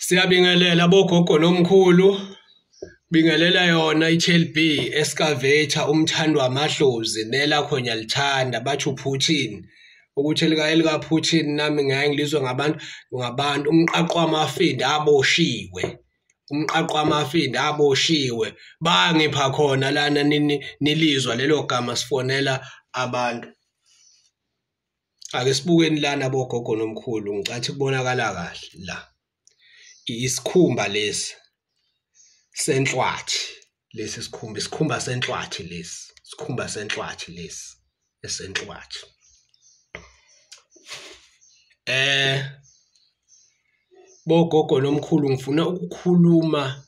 Siyabingelela bogogo nomkhulu, bingelela yona i-TLB excavator umthandi wamadlozi nelakho ngiyalithanda bathi uPutin ukuthi elika-Putin nami ngiyaye ngilizwe ngabantu umqaqo wamafindo aboshiwe, umqaqo wamafindo aboshiwe bangipha khona lana nilizwa lelo gama sifonela abantu. Ake sibukeni lana bogogo nomkhulu, ngicathi kubonakala kahle la. Isikhumba lesi senhlwathi, lesi sikhumba, isikhumba senhlwathi lesi, isikhumba senhlwathi lesi, esenhlwathi. Bogogo nomkhulu ngifuna ukukhuluma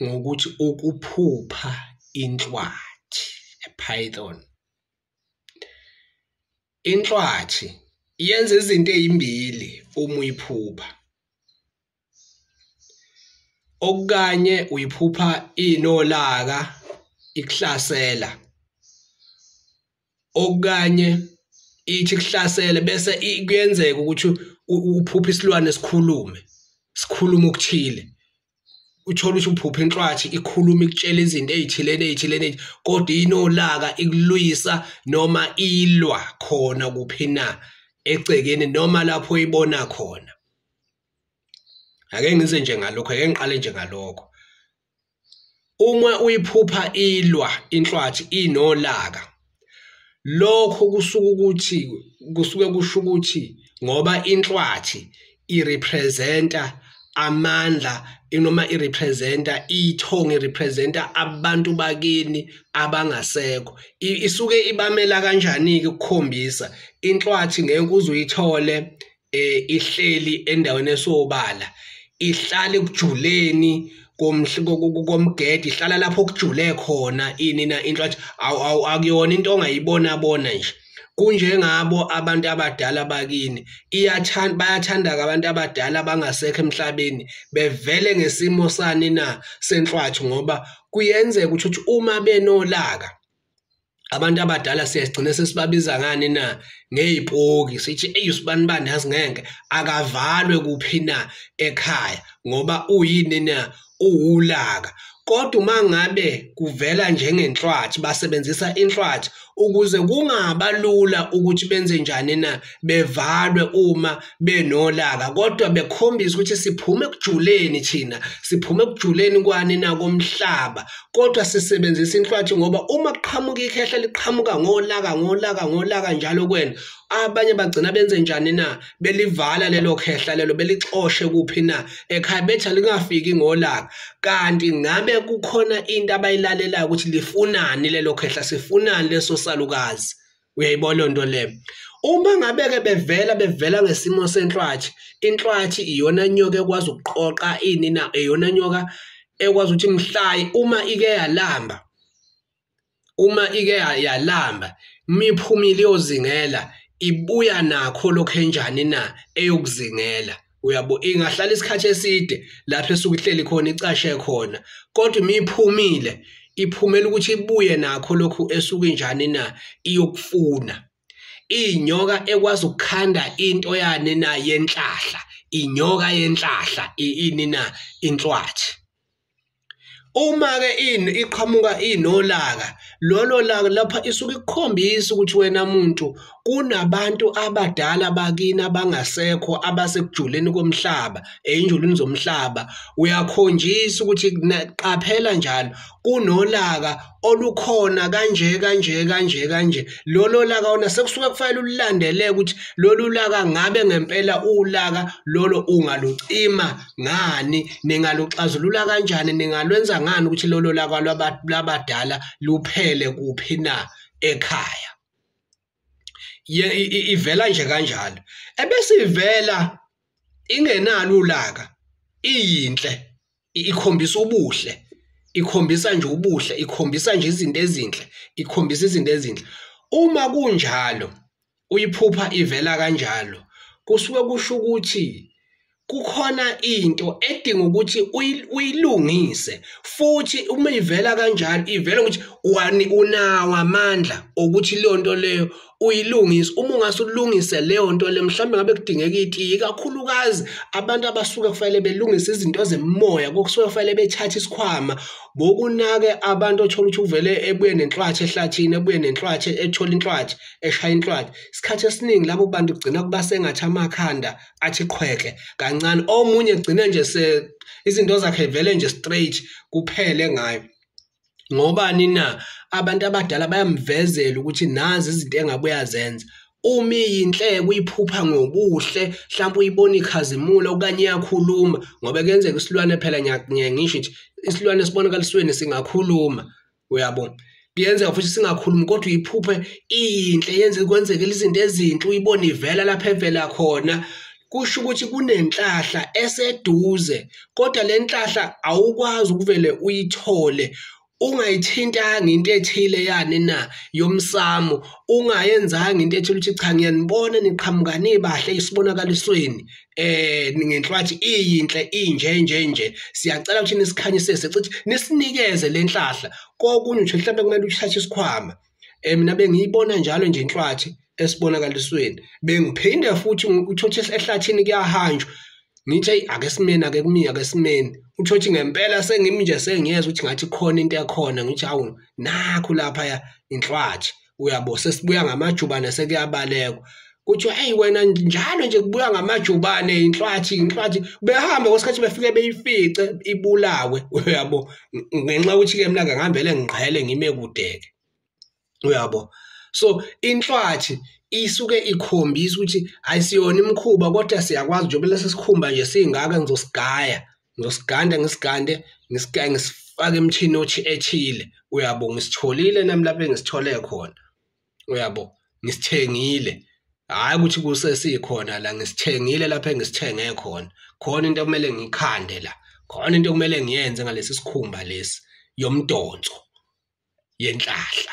ngokuthi ukuphupha inhlwathi, a python. Inhlwathi yenza izinto ezimbili uma uyiphupha. Okanye uyiphupha inolaka ikuhlasela, okanye ithi kuhlasele bese kuyenzeka ukuthi uphuphe isilwane sikhulume, sikhuluma okuthile. Uthole ukuthi uphupha inhlwathi ikhuluma ikutshela izinto ey'thile ney'thile kodwa inolaka ikulwisa noma ilwa khona kuphi na egcekeni noma lapho oyibona khona. Ake ngize nje ngalokho, ake ngiqale nje ngalokho. Uma uyiphupha ilwa inhlwathi inolaka, lokho kusuke ukuthi kusuke kusho ukuthi ngoba inhlwathi irepresenta amandla noma irepresenta ithongo, irepresenta abantu bakini abangasekho. Isuke ibamela kanjani-ke ukukhombisa inhlwathi ngeke uze uyithole ihleli endaweni esobala, ihlala ekujuleni komgede, ihlala lapho kujule khona ini na inhlwathi. Akuyona into ongayibona bona nje. Kunjengabo abantu abadala bakini, bayathanda-ke abantu abadala abangasekho emhlabeni bevele ngesimo sani na senhlwathi, ngoba kuyenzeka ukuthi uma benolaka abantu abadala siyasigcina sesibabiza ngani na ngey'poki, sithi eyi usibanibani yazi ngeke akavalwe kuphi na ekhaya ngoba uyini na uwulaka. Kodwa uma ngabe kuvela njengenhlwathi basebenzisa inhlwathi ukuze kungabalula ukuthi benze njani na bevalwe uma benolaka, kodwa bekhombisa ukuthi siphume ekujuleni thina, siphume ekujuleni kwani na komhlaba, kodwa sisebenzisa inhlwathi ngoba uma kuqhamuka ikhehla liqhamuka ngolaka ngolaka ngolaka njalo kwena, abanye bagcina benze njani na belivala lelo khehla lelo belixoshe kuphi na ekhaya bethi lingafiki ngolaka. Kanti ngabe kukhona into abayilalelayo ukuthi lifunani lelo khehla, sifunani leso salukazi. Uyayibona nto le. Uma ngabe-ke bevela ngesimo senhlwathi, inhlwathi iyona nyoka ekwazi ukuqoqa ini na, iyona nyoka ekwazi ukuthi mhlayi uma ike yalamba, uma ike yalamba miphumile iyozingela, ibuya nakho lokho enjani na eyokuzingela. Uyabo, ingahlala isikhathi eside lapho esuke ihleli khona icashe khona, kodwa imiphumile iphumela ukuthi ibuye nakho lokhu esuke injani na iyokufuna. Inyoka ekwazi ukukhanda into yani na yenhlahla, inyoka yenhlahla ini na inhlwathi. Uma-ke iqhamuka inolaka, lolo laka lapha isuke ikukhombisa ukuthi wena muntu kunabantu abadala bakini abangasekho abasekujuleni komhlaba, ey'njulini zomhlaba. Uyakhonjiswa ukuthi qaphela njalo kunolaka olukhona kanje kanje kanje kanje. Lolo laka wona sekusuke kufanele ululandele ukuthi lolu laka ngabe ngempela ulaka lolo ungalucima ngani, ningaluxazulula kanjani, ningalwenza ngani ukuthi lolo laka lwabadala luphele kuphi na ekhaya. Ivela nje kanjalo, ebese ivela ingenalo ulaka, iyinhle, ikhombisa ubuhle, ikhombisa nje ubuhle, ikhombisa nje izinto ezinhle, ikhombisa izinto ezinhle. Uma kunjalo uyiphupha ivela kanjalo, kusuke kusho ukuthi kukhona into edinga ukuthi uyilungise, futhi uma ivela kanjalo ivela ukuthi unawo amandla ukuthi leyo nto leyo Uyilungise. Uma ungase ulungise leyo nto le, mhlawumbe ngabe kudingeka itiye, ikakhulukazi abantu abasuke kufanele belungise izinto zemoya, kusuke kufanele bethathe isikhwama bokunake abantu othola ukuthi uvele ebuye nenhlwathi ehlathini, ebuye nenhlwathi, ethola inhlwathi, eshaya inhlwathi. Isikhathi esiningi labo bantu kugcina kuba sengathi amakhanda athi qhweke kancane, omunye gcine nje se izinto zakhe vele nje straight kuphele ngayo. Ngobani na? Abantu abadala bayamvezela ukuthi nazi izinto engabe uyazenza. Uma iyinhle uyiphupha ngobuhle, mhlawumbe uyibona ikhazimula okanye iyakhuluma, ngoba kuyenzeka isilwane phela ngisho nje isilwane esibonakalisweni singakhuluma, uyabo. Kuyenzeka futhi singakhulumi kodwa uyiphuphe iyinhle, yenze kwenzeke izinto ezinhle, uyibone ivela lapha evela khona. Kusho ukuthi kunenhlahla eseduze, kodwa le nhlahla awukwazi ukuvele uyithole ungayithintanga into ethile yani na yomsamo, ungayenzanga into ethile ukuthi cha ngiyanibona niqhamuka nibahle isibonakalisweni ngenhlwathi iyinhle inje nje nje, siyacela ukuthi nisikhanyisise sithi nisinikeze le nhlahla. Kokunye nje mhlawumbe kumele uthathe isikhwama. Mina bengiyibona njalo nje inhlwathi esibonakalisweni, bengiphinde futhi uthothe ehlathini kuyahanjwa, ngithi hey ake simeni, ake kumiye, ake simeni. Uthothe ngempela sengimi nje sengiyezwa ukuthi ngathi khona into ekhona, ngithi hawu nakhu lapha inhlwathi, uyabo, sesibuya ngamajubane sekuyabalekwa. Kuthiwa hey wena njalo nje kubuya ngamajubane inhlwathi, inhlwathi. Behambe kwesikhathi befike beyifice ibulawe, uyabo, ngenxa yokuthi-ke mina ngihambele ngiqhele ngime kudeke, uyabo. So inhlwathi isuke ikhombisa ukuthi ayisiyona imikhuba, kodwa siyakwazi njengoba lesi sikhumba nje singaka, ngizosigaya, ngizosiganda, ngisigande, ngisigaye, ngisifake emthini ethile, uyabo, ngisitholile nami lapho engisithole khona, uyabo, ngisithengile. Hhayi ukuthi kusesikhona la, ngisithengile lapho engisithenge khona. Khona into okumele ngiyikhande la, khona into okumele ngiyenze ngalesi sikhumba lesi yomdonso yenhlahla,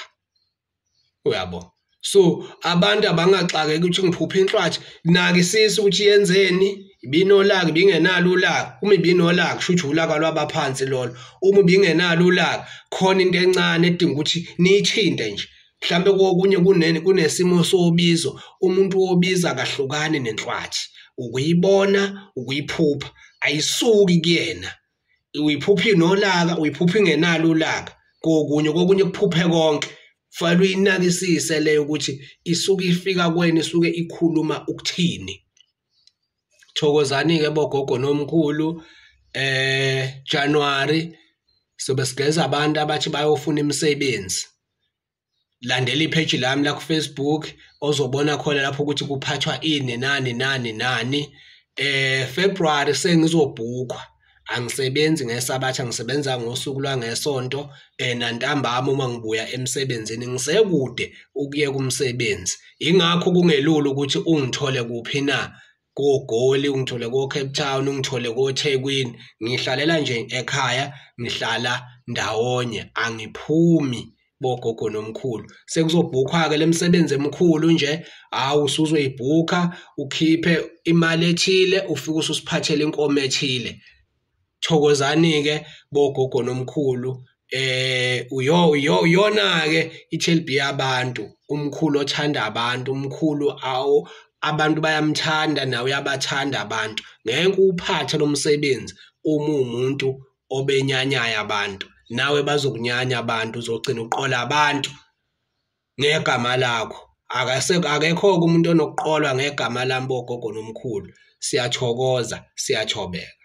uyabo. So abantu abangaxakeki ukuthi ngiphuphe inhlwathi, nakisisa ukuthi yenzeni, ibinolaka ibingenalo ulaka. Uma ibinolaka kusho ukuthi ulaka lwabaphansi lolo. Uma ibingenalo ulaka, khona into encane edinga ukuthi niyithinte nje. Mhlambe kokunye kunesimo sobizo, umuntu wobiza akahlukani nenhlwathi, ukuyibona ukuyiphupha ayisuki kuyena, uyiphupha inolaka, uyiphupha ingenalo ulaka. Kokunye kokunye kuphuphe konke. Fanele uyinakisise leyo ukuthi isuke ifika kuwena, isuke ikhuluma ukuthini. Thokozani-ke bogogo nomkhulu. January sobe sigeza abantu abathi bayofuna imisebenzi. Landela ipage lami la ku Facebook, ozobona khona lapho ukuthi kuphathwa ini nani nani nani. February sengizobhukwa, angisebenzi ngesabatha, ngisebenza ngosuku lwangesonto nantambama uma ngibuya emsebenzini, ngisekude ukuyeka umsebenzi. Ingakho kungelula ukuthi ungithole kuphi na, koGoli, ungithole ko-Cape Town, ungithole koThekwini. Ngihlalela nje ekhaya, ngihlala ndawonye, angiphumi bogogo nomkhulu. Sekuzobhukhwa-ke le misebenzi emikhulu nje, hawu usuzoyibhukha ukhiphe imali ethile, ufike ususiphathele inkomo ethile. Thokozani-ke bogogo nomkhulu. Uyona-ke i-TLB yabantu, umkhulu othanda abantu, umkhulu awu abantu bayamthanda nawe uyabathanda abantu. Ngeke uphathe lo msebenzi uma uwumuntu obenyanyayo abantu, nawe bazokunyanya abantu, uzogcina uqola abantu ngegama lakho. Akekho-ke umuntu onokuqolwa ngegama lami bogogo nomkhulu. Siyathokoza, siyathobeka.